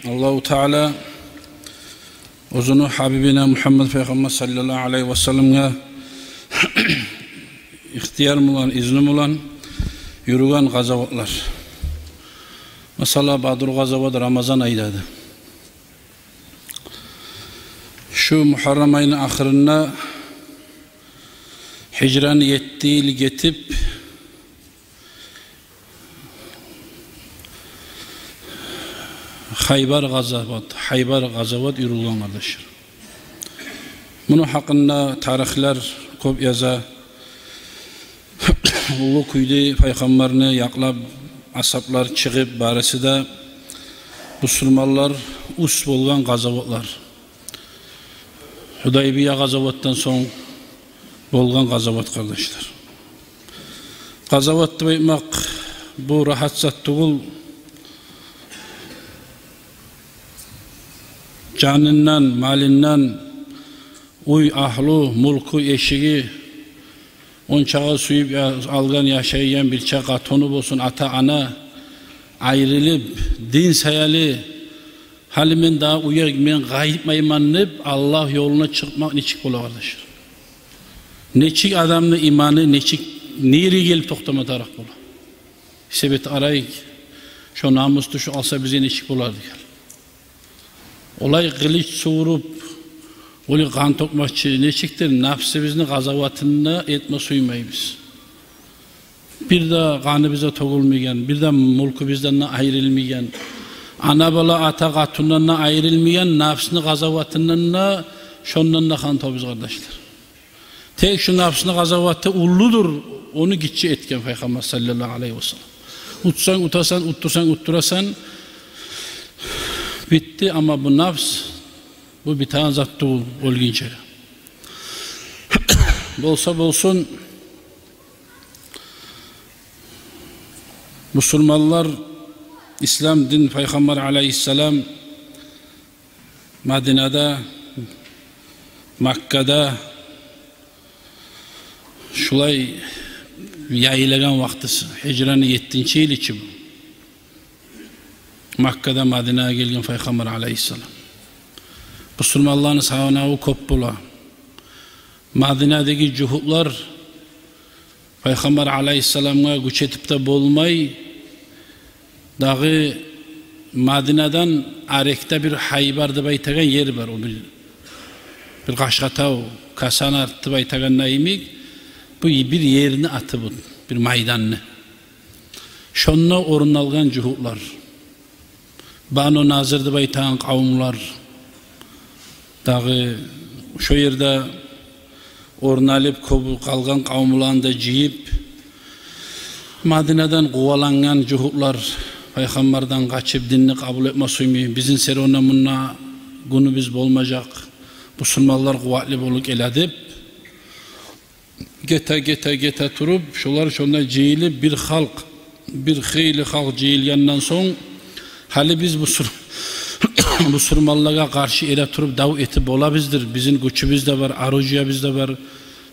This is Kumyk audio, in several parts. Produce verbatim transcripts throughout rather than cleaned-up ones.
Аллагьу Таала оьзюню Гьабибине Мугьаммад пайхаммар саллаллагьу алайгьи васалламгъа ихтияр булан, изну булан юрюген къазаватлар. Масала, Бадр къазават Рамазан айда эди. Шу Мугьаррам айны ахырында, гьижраны етти йыл гетип, Хайбар къазават, Хайбар къазават юрюлген, къардашлар. Муну гьакъында тарихлер кёп яза. Уллу кюйде пайхаммарны якълап, асгьаплар чыгъып, барысы да бусурманлар ус болгъан къазаватлар. Гьудайбия къазаватдан сонг болгъан къазават, къардашлар. Къазават деп айтмакъ бу рагьат зат тюгюл. Жанындан, малындан, уьй агьлю, мюлкю, эшиги, ончагъа сююп я-, алгъан, яшайгъан бирче къатыны болсун, ата-ана, айрылып, дин саялы, гьали мен дагъы уьйге мен къайтмайман деп, Аллагь ёлуна чыкъмакъ нечик бола, къардашлар? Нечик адамны иманы, нечик, неге гелип токътама тарыкъ бола? Себеп арайыкъ, шо намус тюшюп къалса, бизге нечик болар деген. Олай къылыч сувуруп, олай къан тёкмекчи, нечикдир, напсыбызны къазаватын да этме сюймейбиз. Бир де къаныбыз да тёгюлмеген, бир де мюлкюбюзден де айрылмагъан, ана-бала, ата-къатындан да айрылмагъан, напсыны къазаватындан да, шондан да къан тёгебиз, къардашлар. Тек шу напсыны къазаваты уллудур, ону гиччи этген пайхаммар саллаллагьу алайгьи васаллам. Утсанг утасан, уттурсанг уттурасан, битди. Амма бу напс, бу битеген зат тюгюл оьлгюнче. Болса болсун, бусурманлар, ислам дин, пайхаммар алайгьиссалам Мадинада, Маккада шулай яйылагъан вакътиси, гьижраны еттинчи йылы чы бу. Маккадан Мадинагъа гелген пайхаммар алайгьиссалам. Бусурманланы санаву кёп бола. Мадинадагъы жугьутлар пайхаммар алайгьиссаламгъа гюч этип де болмай, дагъы Мадинадан арекде бир Хайбар деп айтагъан ер бар, о бир, бир къашгъатав, Касанарт деп айтагъан йимик, бу бир ерни аты бу, бир майданны. Шонда орун алгъан жугьутлар. Бану Назир деп айтагъан къавумлар дагъы шо ерде орун алып, кёп къалгъан къавумланы да жыйып, Мадинадан къувалангъан жугьутлар, пайхаммардан къачып, динни къабул этме сюймей, бизин сер онда мунда гюнюбюз болмажакъ, бусурманлар къуватлы болуп геле деп, гете, гете, гете туруп, шолар шонда жыйылып, бир халкъ, бир хыйлы халкъ жыйылгъандан сонг, гьали биз бусур-, бусурманлагъа къаршы эретуруп дав этип болабыздыр, бизин гючюбюз де бар, оружиябыз да бар,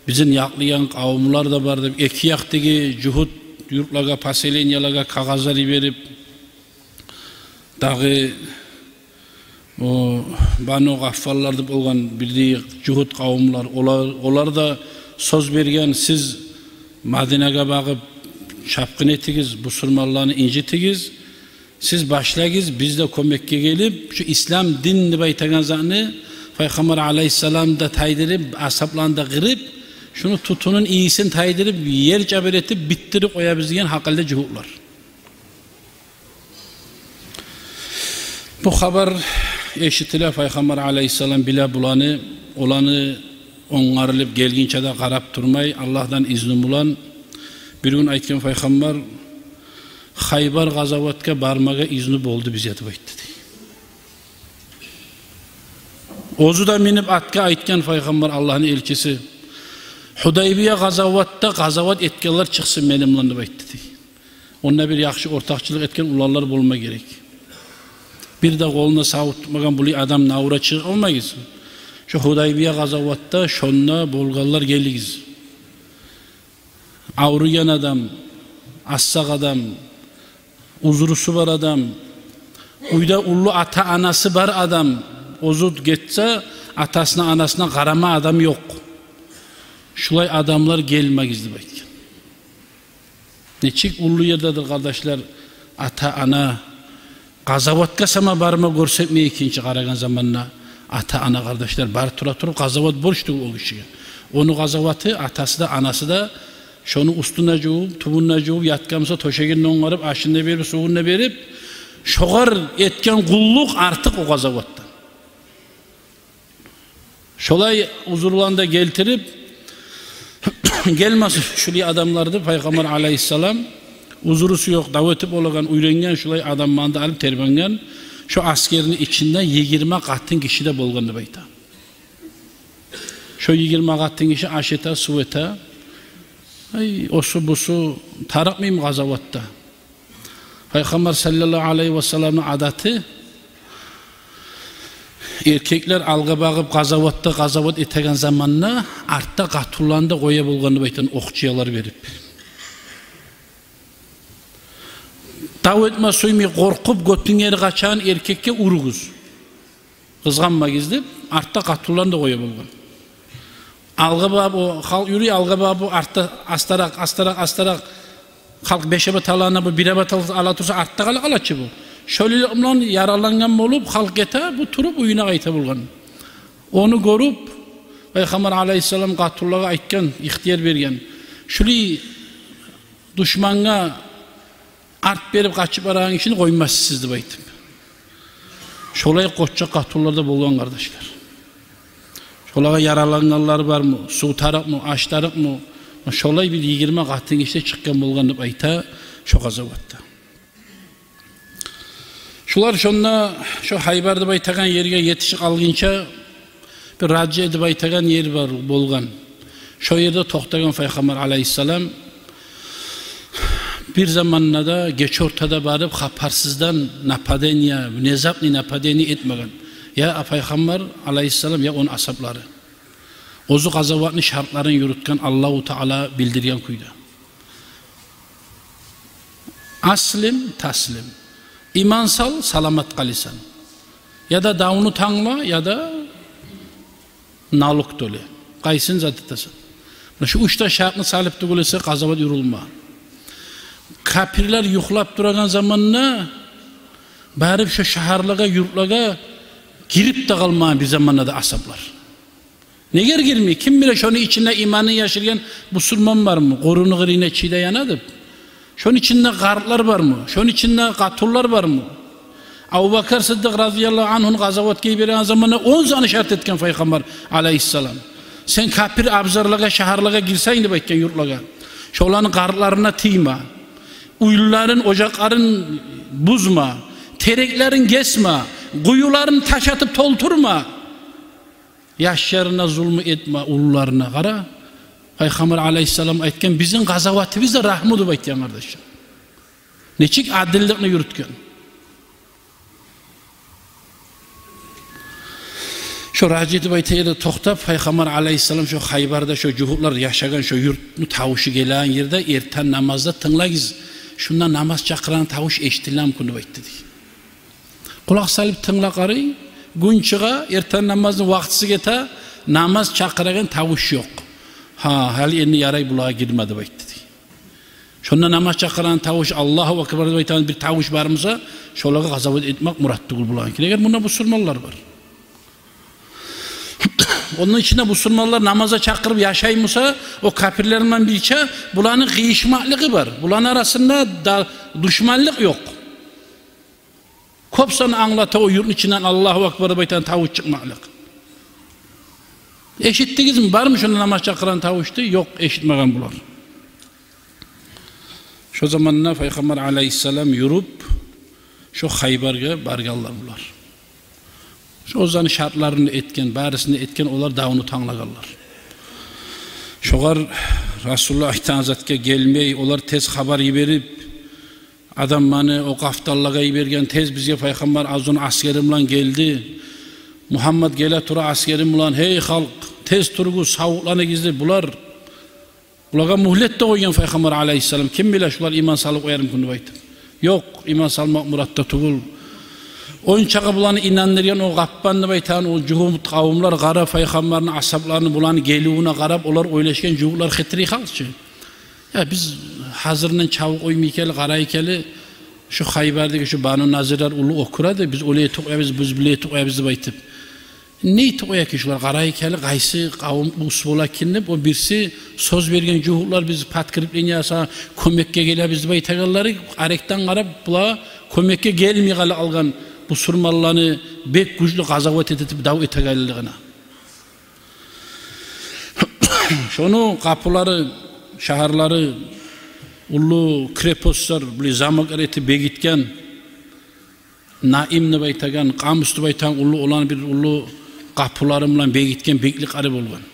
бизин якълайгъан къавумлар да бар деп, эки якъдагъы жугьут юртлагъа, поселениелагъа кагъызлар йиберип, дагъы о Бану Гъаффаллар деп болгъан бирдагъы жугьут къавумлар, олар, олар да сёз берген: «Сиз Мадинагъа багъып чапгъын этигиз, бусурманланы инжитигиз, сиз башлагъыз, биз де кёмекге гелип, шу ислам дин деп айтагъан затны, пайхаммар алайгьиссаламны да тайдырып, асгьапланы да къырып, шуну тутунун ийисин тайдырып, ер чабыр этип, битдирип къоябыз», — деген гьакъыллы жугьутлар. Бу хабар эшитиле, пайхаммар алайгьиссалам биле буланы, оланы онгарылып гелгинче де къарап турмай, Аллагьдан изну булан бир гюн айтгъан пайхаммар: «Хайбар къазаватгъа бармагъа изну болду бизге», — деп айтды дей. Оьзю де минип атгъа, айтгъан пайхаммар, Аллагьны элчиси: «Гьудайбия къазаватда къазават этгенлер чыкъсын мени булан», — деп айтды дей. Онда бир яхшы ортакъчылыкъ этген уланлар болма герек. Бир де къолуна савут тутмагъан булай адам навра чыгъып къалмагъыз. Шо Гьудайбия къазаватда шонда болгъанлар гелигиз. Авруйгъан адам, ассакъ адам, узрусу бар адам, Уьйде уллу ата-анасы бар адам, оьзю гетсе, атасына, анасына къарама адам ёкъ. Шулай адамлар гелмегиз деп айтгъан. Нечик уллу ердедир, къардашлар, ата-ана. Къазаватгъа сама барма гёрсетмей экинчи, къарагъан заманда ата-ана, къардашлар, бар тура туруп, къазават борчдур о гишиге. Ону къазаваты, атасы да, анасы да шону уьстюн де жувуп, тюбюн де жувуп, ятгъан буса тёшегин де онгарып, ашын да берип, сувун да берип, шогъар этген къуллукъ артыкъ о къазаватдан. Шолай узурланы да гелтирип, гелмесе шулай адамлар деп, Пайхаммар алайгьиссалам, узурусу ёкъ, дав этип болагъан, уьйренген, шулай адамланы да алып тербенген. Шо асгерини ичинде йигирма къатын гиши де болгъан деп айта. Шо йигирма къатын гиши аш эте, сув эте. Ай, осу-бусу тарыкъмы къазаватда? Пайхаммар саллаллагьу алайгьи васалламны адаты, эркеклер алгъа багъып къазаватда, къазават этеген заманда артда къатынланы да къоя болгъан деп айтгъан, окъчулар берип. Дав этме сюймей, къоркъуп, гётюнг ери къачагъан эркекге уругъуз, къызгъанмагъыз деп, артда къатынланы да къоя болгъан. Алгъа багъып о халкъ юрюй, алгъа багъып о артда астаракъ, астаракъ, астаракъ. Халкъ беш абат алгъанда, бу бир абат ала турса, артда къала къала чы бу. Шолайлыкъ булан яралангъан болуп, халкъ гете, бу туруп уьюне къайта болгъан. Ону гёрюп, Пайхаммар алайгьиссалам къатынлагъа айтгъан, ихтияр берген: «Шулай душмангъа арт берип къачып барагъан гишини къоймассыз», — деп айтып. Шолай къоччакъ къатынлар да болгъан, къардашлар. Шолагъа яралангъанлар бармы, сув тарыкъмы, аш тарыкъмы? Шолай бир йигирма къатын гиши де чыкъгъан болгъан деп айта шо къазаватда. Шулар шонда, шо Хайбар деп айтагъан ерге етишип къалгъынча, бир Ражи деп айтагъан ер бар болгъан. Шо ерде токътагъан Пайхаммар алайгьиссалам. Бир заманда да гече ортада барып, хабарсыздан нападение, внезапный нападение этмеген я Пайхаммар алайгьиссалам, я ону асгьаблары. Оьзю къазаватны шартларын юрютген, Аллагьу Таала билдирген кюйде. «Аслим, таслим». Иман сал, саламат къаласан. Яда давну тангла, яда налог тёле. Къайсын зат этесен. Муна шу уьч де шартны салып тюгюл эсе, къазават юрюлме. Капирлер юхлап турагъан заманда барып шо шагьарлагъа, юртлагъа гирип де къалмагъан бир заманда да асгьаблар. Неге гирмей? Ким биле, шону ичинде иманын яшыргъан бусурман бармы, къурунугъа гирине чий де яна деп. Шону ичинде къартлар бармы, шону ичинде къатынлар бармы? Абубакар Сыддыкъ разияллагьу ангьуну къазаватгъа йиберген заманда он саны шарт этген Пайхаммар алайгьиссалам. «Сен капир абзарлагъа, шагьарлагъа гирсенг, — деп айтгъан, — юртлагъа, шоланы къартларына тийме, уьйлерин, ожакъларын бузма, тереклерин гесме, къуюларын таш атып толтурма, яшларына зулму этме, уллуларына». Къара, Пайхаммар алайгьиссалам айтгъан: «Бизин къазаватыбыз да рагьму», — деп айтгъан, къардашлар. Нечик адилликни юрютген. Шо Ражи деп айтагъан ерде токътап, Пайхаммар алайгьиссалам шо Хайбарда, шо жугьутлар яшагъан шо юртну тавушу гелеген ерде, «Эртен намазда тынглагъыз, шунда намаз чакъырагъан тавуш эшитилеми экен», — деп айтды дей. Къулакъ салып тынглап къарай, гюн чыгъа, эртен намазны вакътиси гете, намаз чакъырагъан тавуш ёкъ. «Гьа, гьали энни ярай, булагъа гирме», — деп айтды дей. Шонда намаз чакъырагъан тавуш, «Аллагьу акбар» деп айтагъан бир тавуш бар буса, шолагъа къазават этмек мурат тюгюл булагъаныкилер, эгер мунда бусурманлар бар. Ону ичинде бусурманлар намазгъа чакъырып яшай буса, о капирлер булан бирче, буланы къыйышмакълыгъы бар. Буланы арасында да душманлыкъ ёкъ. Кёп саны англата о юртну ичинден «Аллагьу акбар» деп айтагъан тавуш чыкъмакълыкъ. Эшитдигизми, бармы шонда намаз чакъырагъан тавушну? Ёкъ, эшитмеген булар. Шо заманда Пайхаммар алайгьиссалам юрюп, шо Хайбаргъа баргъанлар булар. Шо оьзлени шартларын этген, барысын да этген, олар давну танглагъанлар. Шогъар Расулуллагь айтагъан затгъа гелмей, олар тез хабар йиберип, адамланы о къафталлагъа йиберген, тез бизге Пайхаммар оьзюню асгери булан гелди. Мугьаммат геле тура асгери булан, гьей халкъ, тез туругъуз, савукъланыгъыз деп, булар, булагъа мюгьлет де къойгъан Пайхаммар алайгьиссалам, ким биле, шулар иман салып къоярмы экен деп айтып. Ёкъ, иман салмакъ муратда тюгюл. Ончакъы буланы инандыргъан о Къаппан деп айтагъан о жугьут къавумлар, къара, пайхаммарны асгьабларыны, буланы геливюне къарап, олар ойлашгъан, жугьутлар хитри халкъ чы. Я, биз гьазирден чабып къоймай экен, къарай экен, шу Хайбардагъы шу Бану Назирлер уллу оькюрди, биз олай токъяйбыз, биз булай токъяйбыз деп айтып. Не токъяй экен шулар, къарай экен, къайсы къавум уллу бола экен деп, о бириси сёз берген жугьутлар, биз подкрепление, сагъа кёмекге гелебиз деп айтагъанлары, арекден къарап, булар кёмекге гелмей къала къалгъан бусурманланы бек гючлю къазават этип, дав этегенлигине. Шону къапулары, шагьарлары, уллу крепостлар, булай замоклар этип бегитген, Наим деп айтагъан, Къамус деп айтагъан уллу, оланы бир уллу къапулары булан бегитген бекликлери болгъан.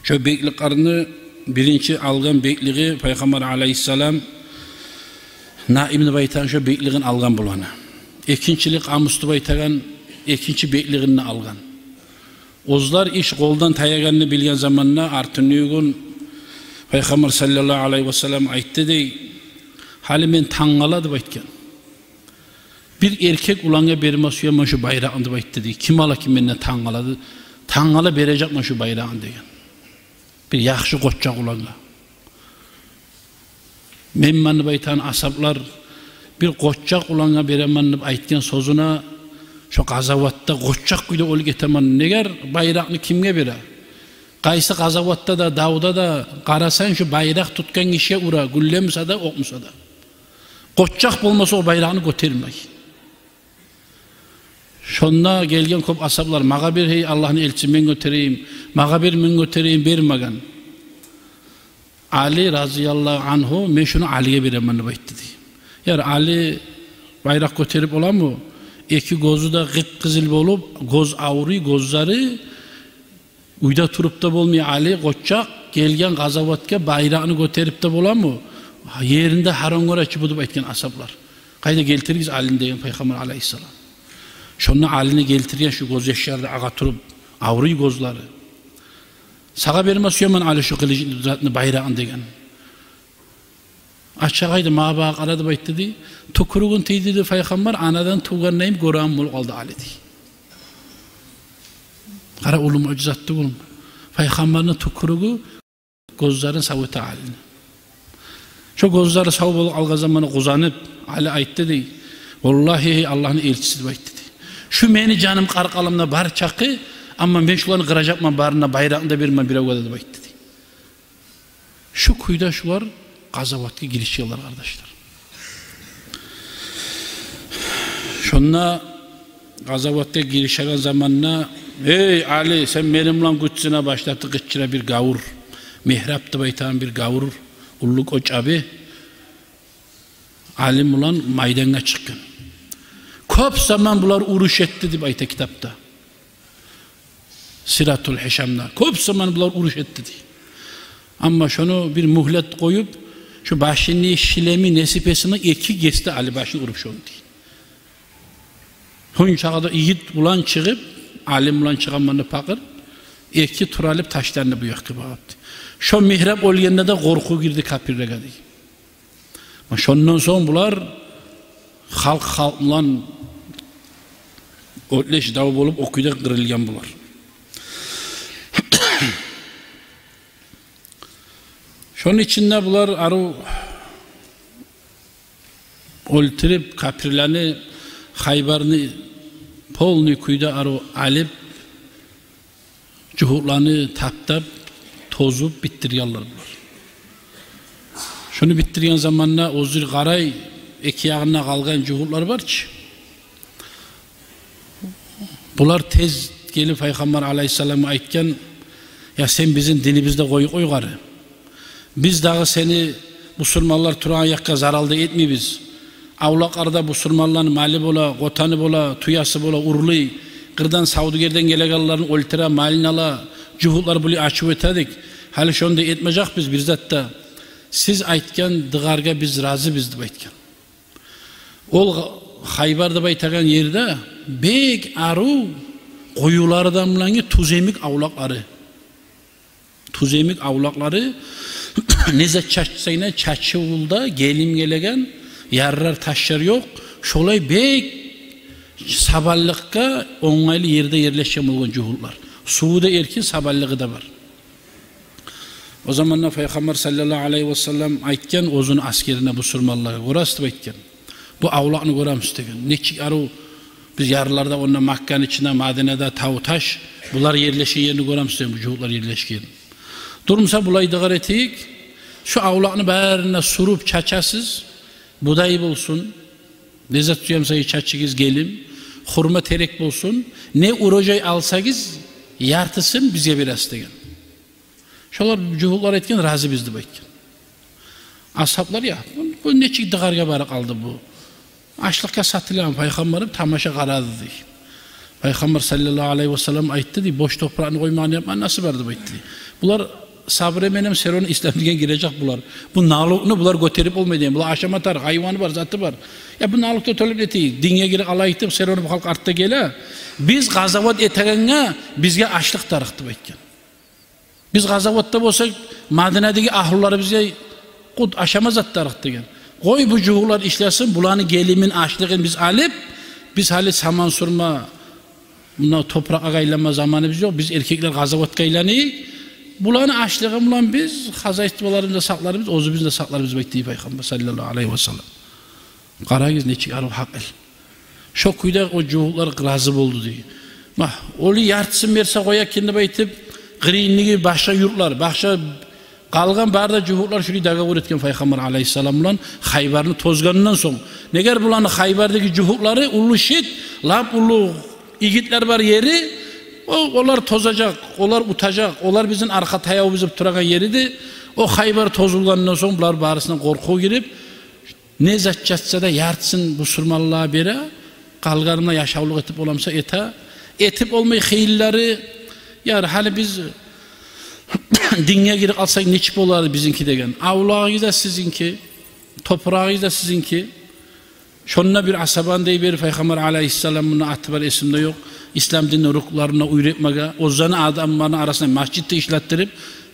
Шо бекликлерини биринчи алгъан беклиги Пайхаммар алайгьиссалам, Наим деп айтагъан шо беклигин алгъан буланы. Экинчилей Къамус деп айтагъан экинчи беклигин де алгъан. Оьзлер иш къолдан таягъанны билген заманда, артындагъы гюн Пайхаммар саллаллагьу алайгьи васаллам айтды дей: «Гьали мен тангала, — деп айтгъан, — бир эркек улангъа берме сюемен шу байракъны, — деп айтды дей. — Ким ала экен менден тангала, тангала бережекмен шу байракъны», — деген. Бир яхшы къоччакъ улангъа. «Менмен, — деп айтагъан, — асгьаблар, бир къоччакъ улангъа беремен», — деп айтгъан сёзюне, «шо къазаватда къоччакъ кюйде оьлюп гетемен. Негер, байракъны кимге бере? Къайсы къазаватда да, давда да къарасанг, шо байракъ тутгъан гишиге ура, гюлле буса да, окъ буса да. Къоччакъ болмаса, о байракъны гётермей». Шонда гелген кёп асгьаблар: «Магъа бер, гьей Аллагьны элчиси, мен гётерейим, магъа бер, мен гётерейим», — бермеген. Али разияллагьу ангьу: «Мен шуну Алиге беремен», — деп айтды дей. Яр, Али байракъ гётерип боламы? Эки гёзю де къып-къызыл болуп, гёз авруй, гёзлери. Уьйде туруп да болмай Али, къоччакъ, гелген къазаватгъа, байракъны гётерип де боламы? Еринде гьарон гёре чи бу, деп айтгъан асгьаблар. «Къайда, гелтиригиз Алини», — деген Пайхаммар алайгьиссалам. Шонда Алини гелтирген, шу гёзьяшлары да агъа туруп, авруй гёзлери. «Сагъа берме сюемен, Али, шу къылычны, затны, байракъны», — деген. «Ачагъай да, магъа багъа къара», — деп айтды дей. «Тюкюрюгюн тийдирди Пайхаммар, анадан тувгъандай гёреген болуп къалды Али», — дей. Къара, уллу муъжизат тюгюлмю? Пайхаммарны тюкюрюгю гёзлерин сав эте Алини. Шо гёзлери сав болуп къалгъан заманы къуванып, Али айтды дей: «Валлагьи, гьей Аллагьны элчиси, — деп айтды дей, — шу мени жаным къаркъарамда бар чакъы, амма мен шуланы къыражакъман, барына байракъны да бермей биревге де», — деп айтды дей. Шу кюйде шулар къазаватгъа гиришгенлер, къардашлар. Шонда къазаватгъа гиришеген заманда: «Гьей Али, сен мени булан гючсюн», — башлады къычыра бир гавур. Мигьраб деп айтагъан бир гавур, уллу къоччакъ аби, Али булан майдангъа чыкъгъан. «Кёп заман булар уруш этди», — деп айта китапда, Сиратул Гьишамда. «Кёп заман булар уруш этди», — дей. «Амма шону бир мюгьлет къоюп, шу башыны шлеми, несипесини эки гесди Али, башын уруп шону», — дей. «Шончакъы да йигит булан чыгъып, Али булан чыгъаман деп пакъыр, эки туралып ташланды бу якъгъа багъып», — дей. «Шо Мигьраб оьлгенде де къоркъув гирди капирлеге», — дей. Шондан сонг булар халкъ халкъ булан оьтлеш дав болуп, о кюйде къырылгъан булар. Шону ичинде булар арив оьлтюрюп, капирлени, Хайбарны полный кюйде арив алып, жугьутланы таптап, тозуп битдиргенлер булар. Шону битдирген заманда оьзлер къарай, эки ягъында къалгъан жугьутлар бар чы. Булар тез гелип Пайхаммар алайгьиссаламгъа айтгъан: «Я, сен бизин динибизде къой, къой гьари. Биз дагъы сени бусурманлар турагъан якъгъа зарал да этмейбиз. Авлакъларда бусурманланы малы бола, къотаны бола, тюеси бола, урлай, къырдан, савдюгерден гелегенлерин оьлтюре, малын ала, жугьутлар булай ачув этедик. Гьали шону да этмежекбиз бир зат да. Сиз айтгъан дыгъаргъа биз разибиз», — деп айтгъан. Ол Хайбар деп айтагъан ерде бек арив къоюлары да булангъы, тюз йимик авлакълары. Тюз йимик авлакълары, не зат чачсанг да, чачывлда, гелим гелеген, ярар, ташлар ёкъ. Шолай бек сабанлыкъгъа онгайлы ерде ерлешген болгъан жугьутлар. Суву да эркин, сабанлыгъы да бар. О заманда Пайхаммар саллаллагьу алайгьи васаллам айтгъан оьзюню асгерине, бусурманлагъа: «Гёресиз, — деп айтгъан, — бу авлакъны гёремисиз?» — деген. «Нечик арив биз ярларда, онда Макканы ичинде, Мадинада тав-таш, булар ерлешген ерни гёремисиз?» — деген, бу жугьутлар ерлешген. «Дурмуса, булай дагъар этейик, шу авлакъны барына суруп чачасыз, будай болсун, не зат сюемсагъыз чачыгъыз, гелим, хурма терек болсун, не урожай алсагъыз, яртысын бизге бересиз», — деген. Шолар, жугьутлар айтгъан: «Разибиз», — деп айтгъан. Асгьаплар: «Я, бу, бу нечик дагъаргъа барып къалды бу? Ашлыкъгъа сатыламы?» Пайхаммар тамаша къарады дей. Пайхаммар саллаллагьу алайгьи васаллам айтды дей: «Бош топуракъны къоймагъан япма неси бар», — деп айтды. «Булар современный, всё равно ислам динге гирежек булар. Бу налогну булар гётерип болмай», — деген. «Булар ашама тарыкъ, гьайваны бар, заты бар. Я бу налог да тёлеп нетейик, динге гирип къалайыкъ деп, всё равно бу халкъ артда геле. Биз къазават этегенге бизге ашлыкъ тарыкъ», — деп айтгъан. «Биз къазаватда болсакъ, Мадинадагъы агьлюлерибизге къут, ашама зат тарыкъ», — деген. «Къой, бу жугьутлар ишлесин, буланы гелимин, ашлыгъын биз алып, биз гьали саман сюрме, муна топуракъгъа айланма заманыбыз ёкъ, биз эркеклер къазаватгъа айланайыкъ. Буланы ашлыгъын булан биз хозяйстволарыбызда сакъларбыз, оьзюбюз де сакъларбыз», — деп айтды Пайхаммар саллаллагьу алайгьи васаллам. Къарагъыз, нечик арив гьакъыл. Шо кюйде о жугьутлар рази болду дей. Ма, оьлю яртысын берсе къоя экен деп айтып, къырыйындагъы башгъа юртлар, башгъа, къалгъан бары да жугьутлар шулай договор этген Пайхаммар алайгьиссалам булан Хайбарны тозгъандан сонг. Негер буланы Хайбардагъы жугьутлары уллу шит, лап уллу игитлер бар ери, о, олар тозажакъ, олар утажакъ, олар бизин аркъа таявубуз деп турагъан ери де, о Хайбар тозулгъандан сонг булар барысына къоркъув гирип, не зат чатса да яртысын бусурманлагъа бере, къалгъанына яшавлукъ этип боламса эте. Этип болмай хыйлылары: «Я, гьали биз динге гирип къалсакъ нечик болар бизинки?» — деген. «Авлагъыгъыз да сизинки, топурагъыгъыз да сизинки». Шонда бир асгьабаны дей бери Пайхаммар алайгьиссалам, муну аты бар, эсимде ёкъ, ислам динни рукнуларын уьйретмеге, оьзлени адамларыны арасында межит де ишлетдирип: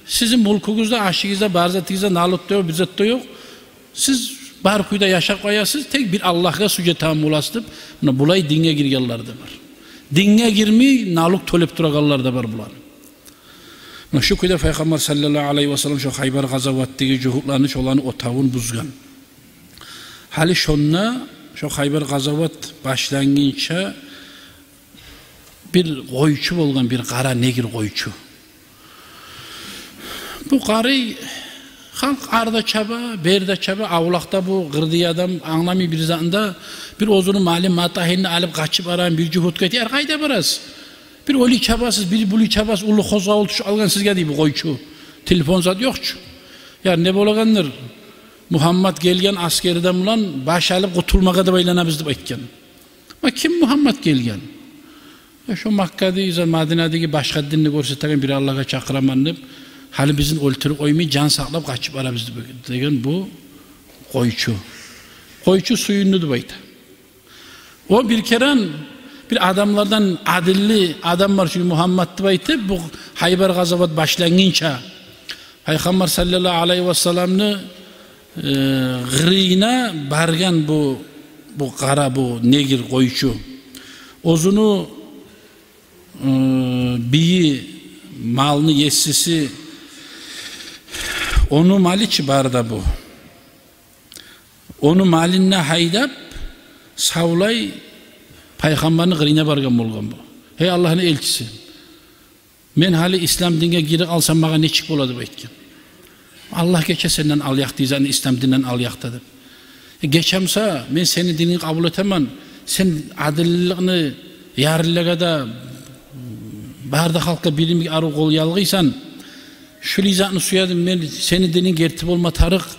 «Сизин мюлкюгюз де, ашыгъыз да, бар затыгъыз да, налог да ёкъ, бир зат да ёкъ. Сиз бар кюйде яшап къоясыз, тек бир Аллагьгъа сужда этеген боласыз», — деп, муна булай динге гиргенлер де бар. Динге гирмей, налог тёлеп турагъанлар да бар буланы. Муна шу кюйде Пайхаммар саллаллагьу алайгьи васаллам шо Хайбар къазаватдагъы жугьутланы, шоланы отавун бузгъан. Гьали шонда, шо Хайбар къазават башлангъынча, бир къойчу болгъан, бир къара негр къойчу. Бу къарый, халкъ арда чаба, берде чаба, авлакъда бу къырдагъы адам англамай бир затны да, бир оьзюню малы-матагьын да алып къачып барагъан бир жугьутгъа айта: «Яр, къайда барасыз? Бир олай чабасыз, бир булай чабасыз, уллу къозгъавул тюшюп къалгъан сизге», — дей бу къойчу. Телефон зат ёкъ чу. «Яр, не болагъандыр? Мугьаммат гелген асгерден булан баш алып къутулмагъа деп айланабыз», — деп айтгъан. «Ма ким Мугьаммат гелген?» «Я, шо Маккадагъы, Мадинадагъы башгъа динни гёрсетеген, бир Аллагьгъа чакъыраман деп, гьали бизин оьлтюрюп къоймай, жан сакълап къачып барабыз», — деген бу къойчу. Къойчу сююндю деп айта. О бир керен бир адамлардан адилли адам бар, чюнки Мугьаммат деп айтып, бу Хайбар къазават башлангъынча Пайхаммар саллаллагьу алайгьи васалламны, э, къырыйына баргъан бу, бу къара, бу негр къойчу. Оьзюню, э, бийи, малны есиси, ону малы чы бары да бу. Ону малын да гьайдап, савлай Пайхаммарны къырыйына баргъан болгъан бу. «Гьей Аллагьны элчиси, мен гьали ислам динге гирип къалсам, магъа нечик бола?» — деп айтгъан. «Аллагь гече сенден алъякъдагъы затны, ислам динден алъякъда», — деп. «Э, гечемсе, мен сени динингни къабул этемен. Сен адилликни ярлылагъа да, бары да халкъгъа бир йимик арив къол ялгъайсан. Шулай затны сюедим, мен сени динингни герти болма тарыкъ.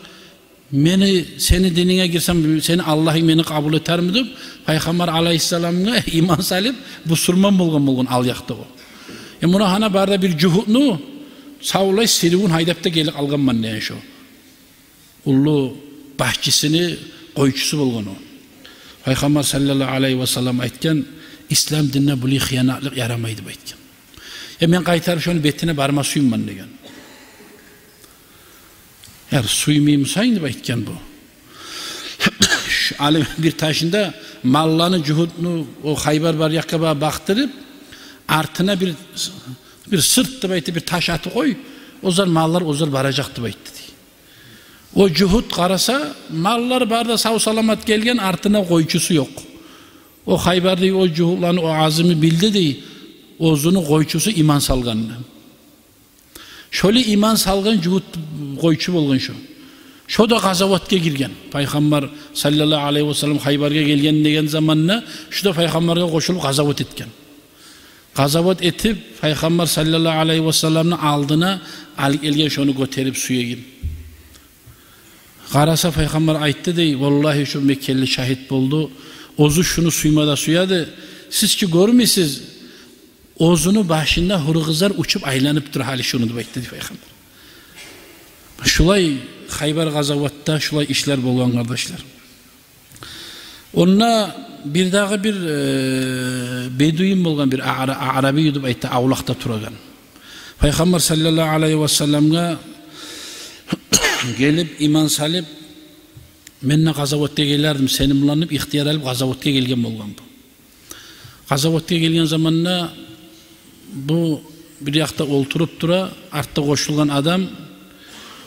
Мени, сени дининге гирсем, сени Аллагьынг мени къабул этерми?» — деп, Пайхаммар алайгьиссаламгъа иман салып, бусурман болгъан, болгъан алъякъда о. Э, муна гьана бары да бир жугьутну савлай сиривюн гьайдап да гелип къалгъанман деген шо уллу башчысыны къойчусу болгъан о. Пайхаммар саллаллагьу алайгьи васаллам айтгъан: «Ислам динде булай хыянатлыкъ ярамай», — деп айтгъан. «Э, мен къайтарып шону бетине барма сюймен», — деген. «Эгер сюймей бусанг, — деп айтгъан бу, — Шу алим бир ташында малланы, жугьутну о Хайбар бар якъгъа ба-, бакъдырып, артына бир, бир сырт деп айтып, бир таш атып къой, озлар, маллар озлар баражакъ деп айтды, дей. О жугьут къараса, маллар бары да сав-саламат гелген, артына къойчусу ёкъ. О Хайбар, дей, о жугьутланы о азмын билди, дей, оьзюню къойчусу иман салгъанны. Шолай иман салгъан жугьут, къойчу болгъан шо. Шо да къазаватгъа гирген. Пайхаммар саллаллагьу алайгьи васаллам Хайбаргъа гелген деген заманда шу да пайхаммаргъа къошулуп къазават этген. Къазават этип, пайхаммар саллаллагьу алайгьи васалламны алдына алып гелген шону гётерип сюегин. Къараса, пайхаммар айтды, дей: «Валлагьи, шу меккелили шагьит болду. Оьзю шуну сюйме де сюеди. Сиз чи гёрмейсиз, оьзюню башында гьюрюкъызлар учуп айланып тура гьали шуну», — деп айтды, дей, пайхаммар. Шулай Хайбар къазаватда шулай ишлер болгъан, къардашлар. Онда бирдагъы бир, э, бедуин болгъан, бир аъра-, аъраби деп айта, авлакъда турагъан. Пайхаммар саллаллагьу алайгьи васалламгъа гелип, иман салып: «Мен де къазаватгъа гелердим сени булан», — деп ихтияр алып, къазаватгъа гелген болгъан бу. Къазаватгъа гелген заманда бу бир якъда олтуруп тура, артда къошулгъан адам.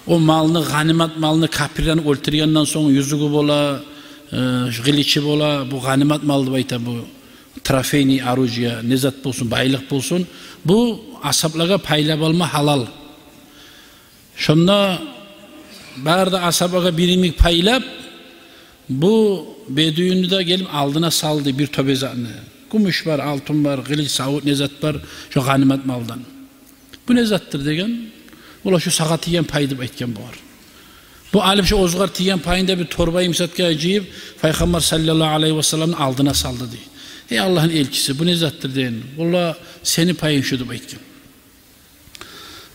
О малны, гъанимат малны, капирлени оьлтюргенден сонг юзюгю бола, э, къылычы бола, бу гъанимат мал деп айта, бу трофейный оружие, не зат болсун, байлыкъ болсун, бу асгьаблагъа пайлап алма гьалал. Шонда бары да асгьабагъа бир йимик пайлап, бу бедуинни де гелип алдына салды бир тёбе затны. Гюмюш бар, алтын бар, къылыч, савут, не зат бар, шо гъанимат малдан. «Бу не затдыр?» — деген. Олар: «Шо сагъа тийген пай», — деп айтгъан бугъар. Бу алып шо оьзюгер тийген пайын да бир торба йимик затгъа жыйып, пайхаммар саллаллагьу алайгьи васалламны алдына салды, дей. «Эй Аллагьны элчиси, бу не затдыр?» — деген. Олар: «Сени пайынг шу», — деп айтгъан.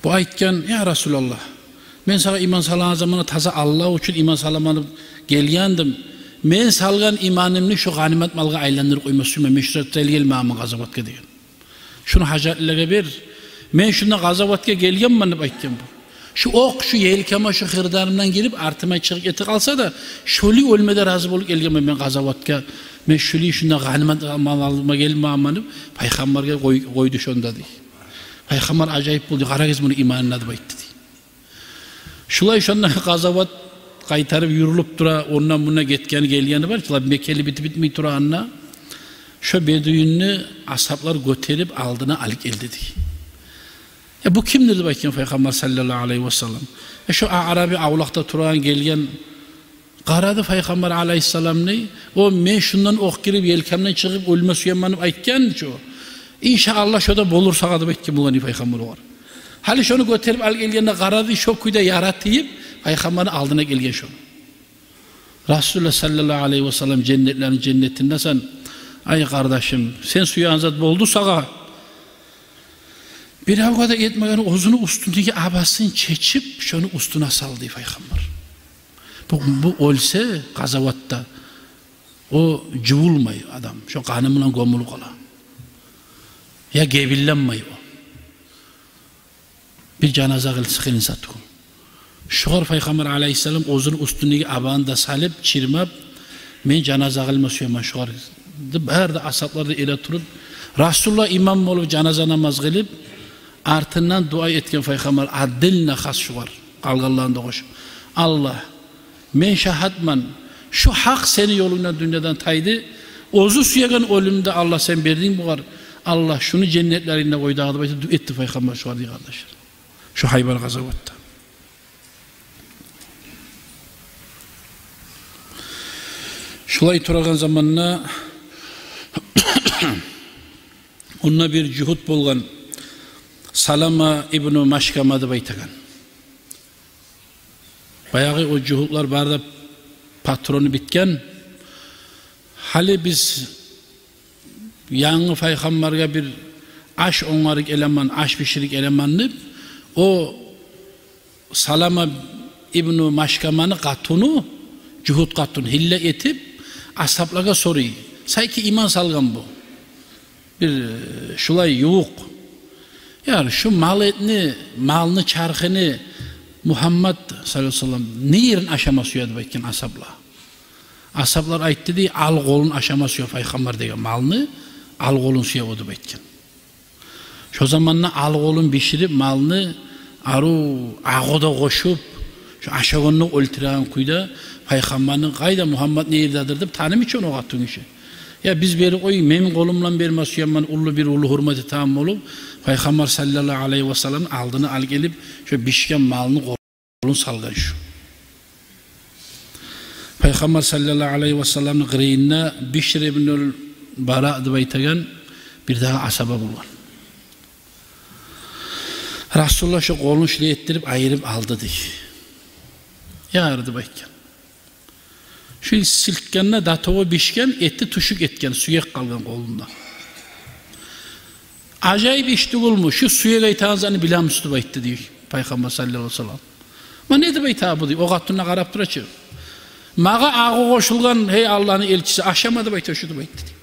Бу айтгъан: «Я Расулаллагь, мен сагъа иман салагъан заманда таза Аллагь учун иман саламан деп гелгендим. Мен салгъан иманымны шо гъанимат малгъа айландырып къойма сюймен, мен шо саялы гелмегенмен къазаватгъа», — деген. «Шуну гьажатлылагъа бер. Мен шунда къазаватгъа гелгенмен», — деп айтгъан бу. «Шо окъ шо елкеме, шо хырдарымдан гирип, артыма чыгъып гетип къалса да, шолай оьлме де рази болуп гелгенмен мен къазаватгъа. Мен шолай шунда гъанимат мал алма гелмегенмен», — деп пайхаммаргъа къой-, къойду шонда, дей. Пайхаммар ажайып болду: «Къарагъыз муну иманына», — деп айтды, дей. Шулай шонда къазават къайтарып юрюлюп тура, ондан мунда гетгени-гелгени бар, шулай мекенли битип битмей турагъанда, шо бедуинни асгьаблар гётерип алдына алып гелди, дей. «Э, бу кимдир?» — деп айтгъан пайхаммар саллаллагьу алайгьи васаллам. Э, шо аъраби авлакъда турагъан, гелген. Къарады пайхаммар алайгьиссалам, дей: «О, мен шундан окъ гирип, елкемден чыгъып оьлме сюемен деп айтгъан чы о. Иншааллагь, шо да болур сагъа», — деп айтгъан болгъан, дей, пайхаммар огъар. Гьали шону гётерип алып гелгенде къарады, шо кюйде яра тийип, пайхаммарны алдына гелген шо. Расулуллагь саллаллагьу алайгьи васаллам женнетлени женнетинде: «Сен, ай къардашым, сен сюеген зат болду сагъа». Биревге де этмеген, оьзюню уьстюндеги абасын чечип, шону уьстюне салды, дей, пайхаммар. Бу, бу оьлсе къазаватда, о жувулмай адам, шо къаны булан гёмюлюп къала. Я гебинленмей о. Бир жаназа къыл-, къылынса тюгюл. Шогъар пайхаммар алайгьиссалам оьзюню уьстюндеги абаны да салып, чырмап: «Мен жаназа къылма сюемен шогъар», — деп, бары да асгьаблар да эретуруп, Расулуллагь имам болуп жаназа намаз къылып, артындан дуа этген пайхаммар, аддилна хас шогъар, къалгъанланы да къошуп: «Аллагь, мен шагьатман, шу гьакъ сени ёлунгдан дюньядан тайды. Оьзю сюеген оьлюмню де, Аллагь, сен бердинг бугъар. Аллагь, шуну женнетлеринде къой дагъы», — деп айтып дуа этди пайхаммар шогъар, дей, къардашлар. Шо Хайбар къазаватда. Шулай турагъан заманда онда бир жугьут болгъан, Салама ибну Машкама деп айтагъан. Баягъы о жугьутлар бары да патрону битген. «Гьали биз янгы пайхаммаргъа бир аш онгарып гелемен, аш биширип гелемен», — деп, о Салама ибну Машкаманы къатыны, жугьут къатын, гьилла этип, асгьаблагъа сорай. Сайки иман салгъан бу. Бир, э, шулай ювукъ. «Я, шу мал этни, малны чархыны Мугьаммад саллаллагьу алайгьи васаллам не ерин ашама сюеди?» — деп айтгъан асгьаблагъа. Асгьаблар айтды дей, ал къолун ашама сюе Пайхаммар деген малны, ал къолун сюе о деп айтгъан. Шо заманда ал къолун биширип, малны ару агъу да къошуп, шо ашагъанны оьлтюреген кюйде, Пайхаммарны, къайда Мугьаммат, не ердедир деп таныймы чы ону о къатынгиши? Я биз берип къой, мен къолум булан берме сюемен, уллу бир уллу гьюрмет этеген болуп, Пайхаммар саллаллагьу алайгьи васалламны алдына алып гелип, шо бишген малны къолун салгъан шу. Пайхаммар саллаллагьу алайгьи васалламны къырыйында Бишр ибнул Бара деп айтагъан бир дагъы асгьаба болгъан. Расулуллагь шо къолун шулай этдирип, айырып алды дей. Яр деп айтгъан. Шу силкгенде датову бишген, эти тюшюп гетген, сюек къалгъан къолунда. Ажайып иш тюгюлмю, шу сюек айтагъан затны билемисиз деп айтды дей Пайхаммар саллаллагьу алайгьи васаллам. Ма не деп айта бу дей, о къатынына къарап тура чы. Магъа агъу къошулгъан, гьей Аллагьны элчиси, ашама деп айта шу деп айтды дей.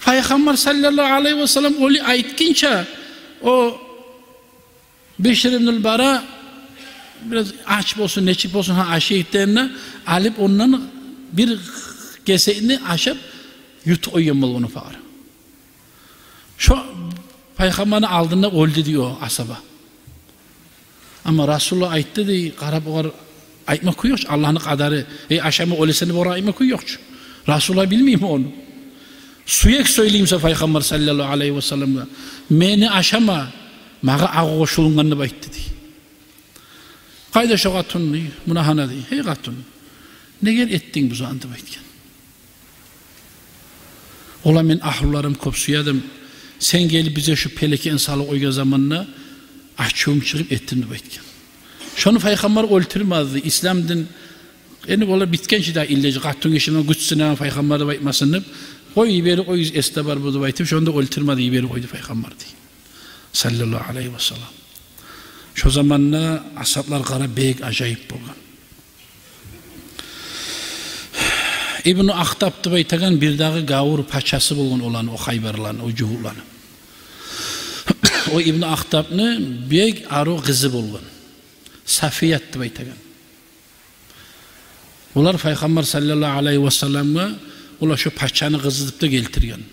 Пайхаммар саллаллагьу алайгьи васаллам олай айтгъынча, о Бишр ибнул Бара бираз ач болсун, нечик болсун, гьа, ашайыкъ дегенде, алып ондан бир кесекни ашап, ютуп къойгъан болгъан о пакъыр. Шо Пайхаммарны алдында оьлдю дей о асгьаба. Амма Расулуллагь айтды дей, къарап огъар айтма кюй ёкъ чу, Аллагьны къадары, эй, ашама, оьлесен деп огъар айтма кюй ёкъ чу. Расулуллагь билмейми ону? Сюек сёйлей буса Пайхаммар саллаллагьу алайгьи васалламгъа, мени ашама, магъа агъу къошулунгъан деп айтды дей. Къайда шо къатын дей, муна гьана дей, гьей къатын, неге этдинг бу затны деп айтгъан. Ола, мени агьлюлерим кёп сюе эдим, сен гелип бизге шу пелекени салып къойгъан заманда ачувум чыгъып этдим деп айтгъан. Шону Пайхаммар оьлтюрмеди, ислам дин, энни олар битген чи де, илежи къатынгиши булан гючсюнеген Пайхаммар деп айтмасын деп, къой, йиберип къой, эсде бар бу деп айтып, шону да оьлтюрмеди, йиберип къойду Пайхаммар дей. Саллаллагьу алайгьи васаллам. Шо заманда асгьаблар къарап бек ажайып болгъан. Ибну Ахтаб деп айтагъан бир дагъы гавур пачасы болгъан оланы, о хайбарланы, о жугьутланы. О Ибну Ахтабны бек арив къызы болгъан. Сафият деп айтагъан. Олар Пайхаммар саллаллагьу алайгьи васалламгъа, олар шо пачаны къызы деп де гелтирген.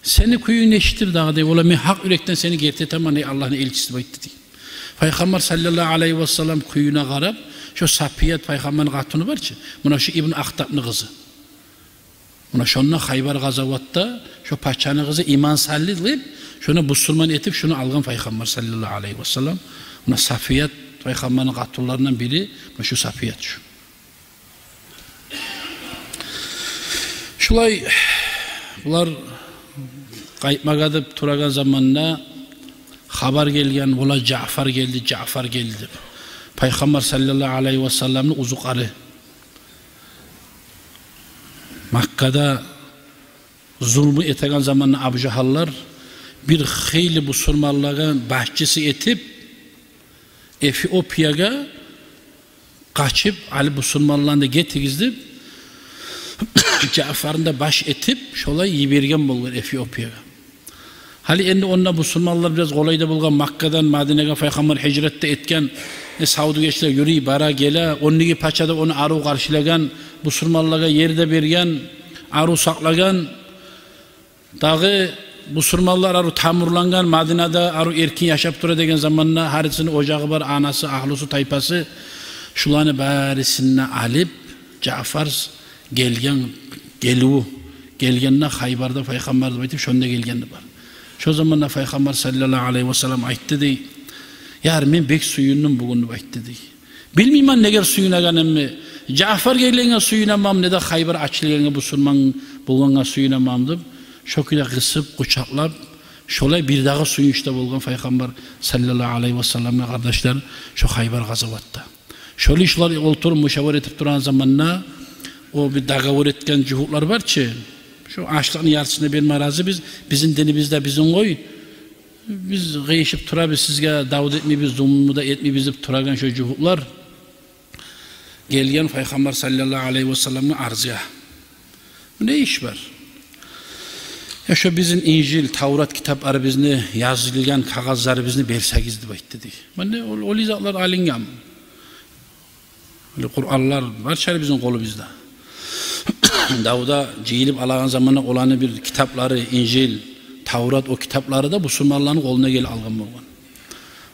Сени кююнг нечикдир дагъы дей, ола, мен гьакъ юрекден сени герти этемен, гьей Аллагьны элчиси деп айтды дей. Пайхаммар саллаллагьу алайгьи васаллам кююне къарап, шо Сафият, Пайхаммарны къатыны бар чы, муна шо Ибну Ахтабны къызы. Муна шонда Хайбар къазаватда шо пачаны къызы иман салды деп, шону бусурман этип, шону алгъан Пайхаммар саллаллагьу алайгьи васаллам. Муна Сафият Пайхаммарны къатынларындан бири, муна шо Сафият шу. Шулай булар къайтмагъа деп турагъан заманда хабар гелген, ола, Жаъфар гелди, Жаъфар гелди деп. Пайхаммар саллаллагьу алайгьи васалламны узукъары. Маккада зулму этеген заманда Абу Жагьаллар бир хыйлы бусурманлагъа башчысы этип, Эфиопиягъа къачып, гьали бусурманланы да гетигиз деп, Жаъфарны да баш этип, шолай йиберген болгъан Эфиопиягъа. Гьали энди онда бусурманлар бираз къолай да болгъан, Маккадан Мадинагъа Пайхаммар гьижрат да этген, э, савдюгерчилер юрюй, бара, геле, ондагъы пача да ону арив къаршылагъан, бусурманлагъа ер де берген, арив сакълагъан. Дагъы бусурманлар арив тамурлангъан, Мадинада арив эркин яшап тура деген заманда, гьарисини ожагъы бар, анасы, агьлюсю, тайпасы, шуланы барисин де алып, Жаъфар гелген, гелив, гелгенде Хайбарда Пайхаммар деп айтып, шонда гелгени бар. Шо заманда Пайхаммар саллаллагьу алайгьи васаллам айтды дей: «Яр, мен бек сююндюм бугюн», — деп айтды дей. «Билмеймен негер сююнегенимни. Жаъфар гелгенге сююнеменми, не де Хайбар ачылгъангъа, бусурман болгъангъа сююнеменми», — деп, шо кюйде къысып, къучакълап, шолай бир дагъы сююнчде болгъан Пайхаммар саллаллагьу алайгьи васалламгъа, къардашлар, шо Хайбар къазаватда. Шолай шулар олтуруп, мушавара этип турагъан заманда, о бир договор этген жугьутлар бар чы, шо ашлыкъны яртысын берме разибиз, бизин динибиз де бизин къой, биз къыйышып турабыз, сизге дав да этмейбиз, зулму да этмейбиз деп турагъан шо жугьутлар гелген Пайхаммар саллаллагьу алайгьи васалламгъа арзгъа. «Бу не иш бар? Я шо бизин Инжил, Таврат китапларыбызны, язылгъан кагъызларыбызны берсегиз», — деп айтды дей. Мунда ол, ол затлар алынгъан. Къуранлар барча бизин къолубузда. Давда жыйылып алагъан заманда оланы бир китаплары, Инжил, Таврат, о китаплары да бусурманланы къолуна гелип алгъан болгъан.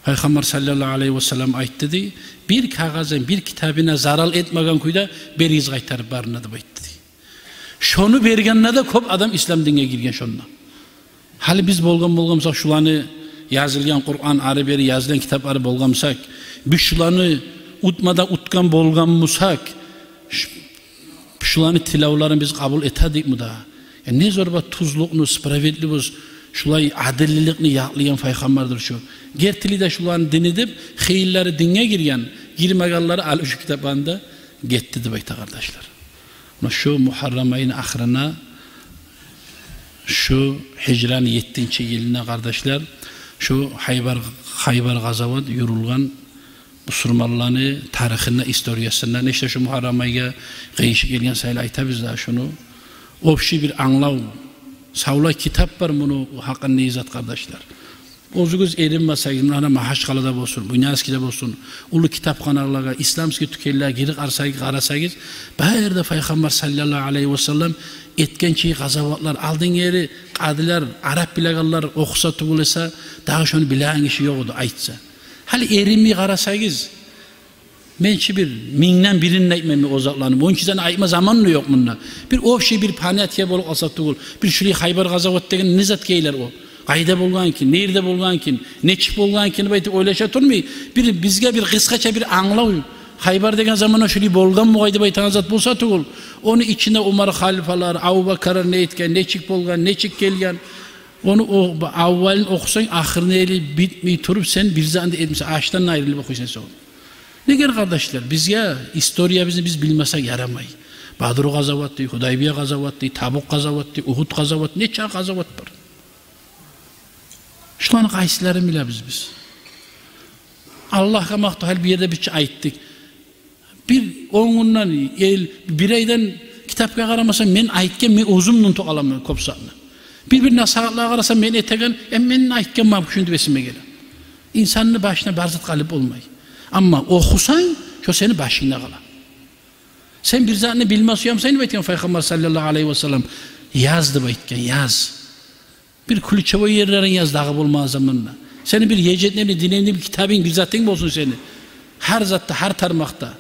Пайхаммар саллаллагьу алайгьи васаллам айтды дей: «Бир кагъызын, бир китабына зарал этмеген кюйде беригиз къайтарып барына», — деп айтды дей. Шону бергенде де кёп адам ислам динге гирген шонда. Гьали биз болгъан болгъан бусакъ, шуланы, язылгъан Къуран, ары-бери язылгъан китаплары болгъан бусакъ, биз шуланы утма да утгъан болгъан бусакъ, ш-, шуланы тилевлерин биз къабул этедикми дагъы? Я не зор ба тюзлюкню, справедливость, шулай адиллиликни якълайгъан пайхаммардыр шу. Гертилей де шуланы дини деп, хыйлылары динге гирген, гирмегенлери ал ушу китапланы да гетди деп айта, къардашлар. Муна шу Мугьаррам айны ахырына, шу гьижраны еттинчи йылына, къардашлар, шу Хайбар, Хайбар къазават юрюлген бусурманланы тарихине, историясына, нечик шу Мугьаррам айгъа къыйышып гелген саялы айтабыз да шуну. Общий бир англав, савлай китап бар муну гьакъында, изат, къардашлар. Оьзюгюз эринмесегиз, муна Магьачкъалада болсун, Буйнакскиде болсун, уллу китапханалагъа, исламский тюкенлеге гирип къарасагъы-, къарасагъыз, бары ерде Пайхаммар саллаллагьу алайгьи васаллам этген чи къазаватлар, алдын ери къадилер, арап билегенлер охуса тюгюл эсе, дагъы шону билеген гиши ёкъ эди, айтса. Гьали эринмей къарасагъыз, мен чи бир мингден бирин де айтмайман о затланы. Онча зат айтма заман да ёкъ мунда. Бир общий бир понятие болуп къалса тюгюл. Бир шулай Хайбар къазават деген не зат экен о? Къайда болгъан экен, не ерде болгъан экен, нечик болгъан экен деп айтып ойлаша турмай, бир бизге бир къысгъача бир англав. Хайбар деген заманда шулай болгъанмы къой деп айтагъан зат болса тюгюл. Ону ичинде Умар халифалар, Абубакарлар не этген, нечик болгъан, нечик гелген. Ону о, аввалын охусанг, ахырына ерли битмей туруп, сен бир затны да этмейсен, ашдан айрылып охуйсан сен ону. Неге, къардашлар, бизге историябызны биз билмесек ярамай. Бадру къазават дей, Гьудайбия къазават дей, Табук къазават дей, Угьуд къазават, нече къазават бар. Шуланы къайсыларын билебиз биз? Аллагьгъа макътав, гьали бу ерде бирче айтдыкъ. Бир он гюнден, эл, бир айдан китапгъа къарамасам, мен айтгъан, мен оьзюм унутуп къаламан кёп затны. Бир-бир насигьатлагъа къарасам, мен этеген, э, мен айтгъан магъа шунда эсиме геле. Инсанны башына бар зат къалып болмай. Амма охусанг, шо сени башынгда къала. Сен бир затны билме сюемсен деп айтгъан Пайхаммар саллаллагьу алайгьи васаллам, яз деп айтгъан, яз. Бир ключевой ерлерин яз дагъы болмагъан заманда. Сени бир ежедневный, дневный бир китабынг, бир затынг болсун сени. Гьар затда, гьар тармакъда.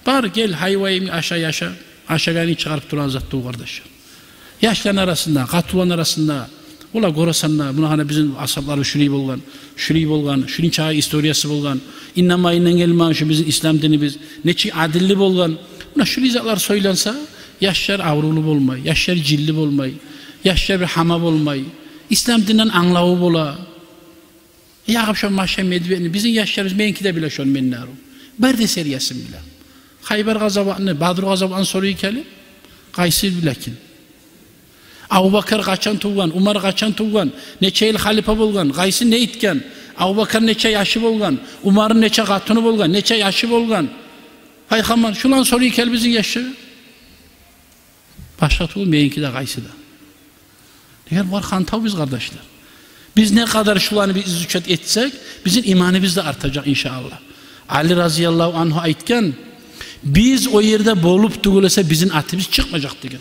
Бар, гел, гьайвайынг, аша, яша. Ашагъанынг чыгъарып турагъан зат тюгюл, къардаш. Яшланы арасында, къатынланы арасында, олар гёресен де, муна гьана бизин асгьапларыбыз шулай болгъан, шулай болгъан, шулай чагъы историясы болгъан. Иннамайындан гелмеген шу бизин ислам динибиз, нечик адилли болгъан. Муна шулай затлар сёйленсе, яшлар аврувлу болмай, яшлар жинли болмай, яшлар бир гьама болмай, ислам динден англаву бола. Ягъып шо Машгьат медведни, бизин яшларыбыз, меники де биле шону менден арив. Бары да сериясын биле. Хайбар къазаватны, Бадру къазаватны сорай гелип, къайсы биле экен? Абубакар къачан тувгъан, Умар къачан тувгъан, нече йыл халипа болгъан, къайсы не этген, Абубакар нече яшы болгъан, Умарны нече къатыны болгъан, нече яшы болгъан, Пайхаммар, шуланы сорай гел бизин яшча. Башгъа тюгюл, меники де, къайсы да. Неге, булар хантав биз, къардашлар. Биз не къадар шуланы биз изучать этсек, бизин иманыбыз да артажакъ, иншааллагь. Али разияллагьу ангьу айтгъан: «Биз о ерде болуп тюгюл эсе, бизин атыбыз чыкъмажакъ», — деген.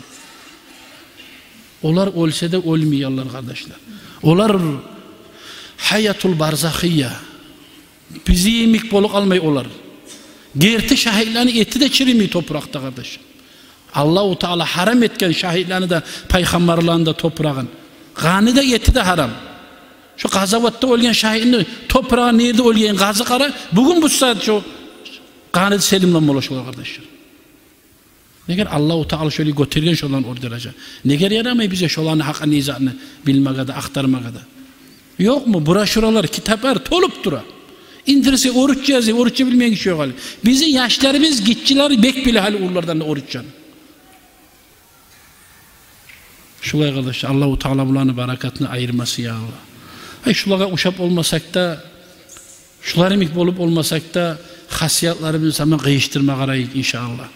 Олар оьлсе де оьлмейгенлер, къардашлар. Олар гьаятул барзахия. Бизин йимик болуп къалмай олар. Герти шагьитлени эти де чиримей топуракъда, къардаш. Аллагьу Таала гьарам этген шагьитлени де, пайхаммарланы да топурагъын. Къаны да, эти де гьарам. Шо къазаватда оьлген шагьитни топурагъын, не ерде оьлгенин къазып къара, бугюн бу сагьат шо къаны да селимлен бола шолар, къардашлар. Неге, Аллагьу Таала шолай гётерген шоланы о даража. Неге ярамай бизге шоланы гьакъын, изатын билмеге де, ахтармагъа да? Ёкъму брошюралар, китаплар толуп тура. Интернетге орусча язып, орусча билмейген гиши ёкъ гьали. Бизин яшларыбыз, гиччилери бек биле гьали олардан да орусчаны. Шулай, къардаш, Аллагьу Таала буланы баракатын айырмасын, я Аллагь. Ай, шулагъа ушап болмасакъ да, шулар йимик болуп болмасакъ да, хасиятларыбызны сама къыйышдырма къарайыкъ, иншааллагь.